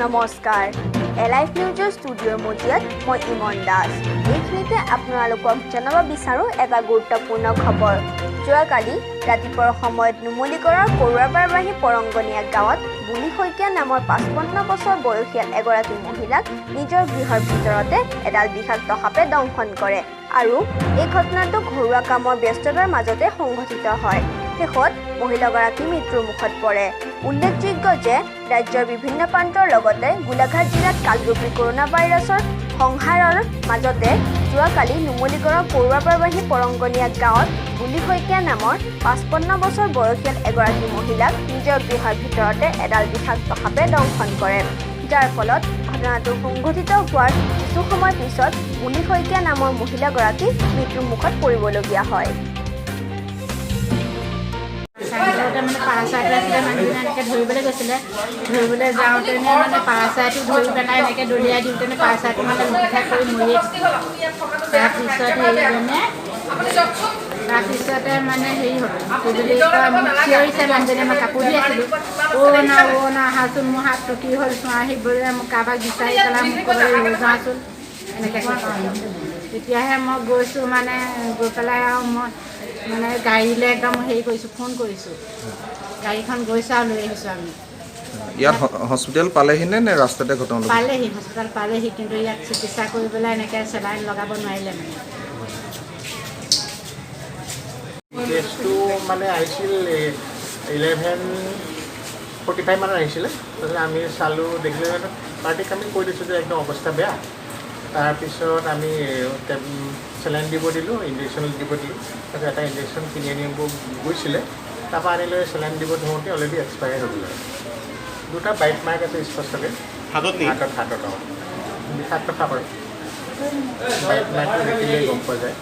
নমস্কাৰ, এলাইভ নিউজৰ ষ্টুডিঅ'ৰ মজিয়াত মই ইমন দাস। এইখিনিতে আপোনালোকক জনাব বিচাৰোঁ এটা গুৰুত্বপূৰ্ণ খবৰ। যোৱাকালি ৰাতিপুৱাৰ সময়ত নুমলীগড়ৰ কৰুৱাবাৰবাহী পৰংগনীয়া গাঁৱত বুলি শইকীয়া নামৰ 55 বছৰ বয়সীয়াল এগৰাকী মহিলাক নিজৰ গৃহৰ ভিতৰতে এডাল বিষাক্ত সাপে দংশন কৰে আৰু এই ঘটনাটো ঘৰুৱা কামৰ ব্যস্ততাৰ মাজতে সংঘটিত হয়। শেষত মহিলাগৰাকী মৃত্যুৰ মুখত পৰে। উল্লেখযোগ্য যে ৰাজ্যৰ বিভিন্ন প্ৰান্তৰ লগতে গোলাঘাট জিলাত কালৰূপী কৰোণা ভাইৰাছৰ সংহাৰৰ মাজতে যোৱাকালি নুমলীগড়ৰ পৰুৱাবাৰবাহী পৰংগনীয়া গাঁৱত বুলি শইকীয়া নামৰ 55 বছৰ বয়সীয়াল এগৰাকী মহিলাক নিজৰ গৃহৰ ভিতৰতে এডাল বিষাক্ত সাপে দংশন কৰে, যাৰ ফলত ঘটনাটো সংঘটিত হোৱাৰ কিছু সময় পিছত বুলি শইকীয়া নামৰ মহিলাগৰাকী মৃত্যুৰ মুখত পৰিবলগীয়া হয়। চাইকেলতে মানে পাৰা চৰাইটো আছিলে, মানুহজনে এনেকৈ ধৰিবলৈ গৈছিলে। ধৰিবলৈ যাওঁতেনে মানে পাৰা চৰাইটো ধৰি পেলাই এনেকৈ দলিয়াই দিওঁতেনে পাৰা চৰাইটো মানে লুটি কৰি মৰিয়ে থাকিলে। তাৰপিছত হেৰিজনে, তাৰপিছতে মানে হেৰি হ'ল, কি বুলি কয়, মোক চিঞৰিছে মানুহজনে। মই কাপোৰ ধুই আছিলোঁ। "অ' না, অ' না, আহাচোন, মোৰ হাতটো কি হ'ল চোৱাহি বোলে। মোক কাৰোবাক বিচাৰি পেলাই মোক ক'ৰবালৈ লৈ যোৱাচোন", এনেকৈ কৈছে। তেতিয়াহে মই গৈছোঁ, মানে গৈ পেলাই আৰু মই মানে গাড়ীলৈ একদম হেৰি কৰিছোঁ, ফোন কৰিছোঁ, গাড়ীখন গৈছে আৰু লৈ আহিছোঁ আমি। ইয়াত হস্পিটেল পালেহি নে নে ৰাস্তাতে ঘটনাটো? পালেহি, হস্পিটেল পালেহি, কিন্তু ইয়াত চিকিৎসা কৰি পেলাই এনেকৈ চেলাইন লগাব নোৱাৰিলে মানে। কেছটো মানে আহিছিল 11:45 মানত আহিছিলে। তাৰপিছত আমি চালোঁ, দেখিলোঁ, পাৰ্টিক আমি কৈ দিছোঁ যে একদম অৱস্থা বেয়া। তাৰপিছত আমি চেলাইন দিব দিলোঁ, ইনজেকশ্যন দিব দিলোঁ। তাৰপিছত এটা ইনজেকশ্যন কিনি আনিব গৈছিলে, তাৰপৰা আনি লৈ চেলাইন দিব ধৰোঁতে অলৰেডি এক্সপায়াৰ হৈ গ'ল। আৰু দুটা বাইট মাৰ্ক আছে স্পষ্টকৈ। হাতত নেকি? হাতত, হাতত, অঁ। বিষাক্ত সাপ আৰু বাইট মাৰ্কটো দেখিলেই গম পোৱা যায়।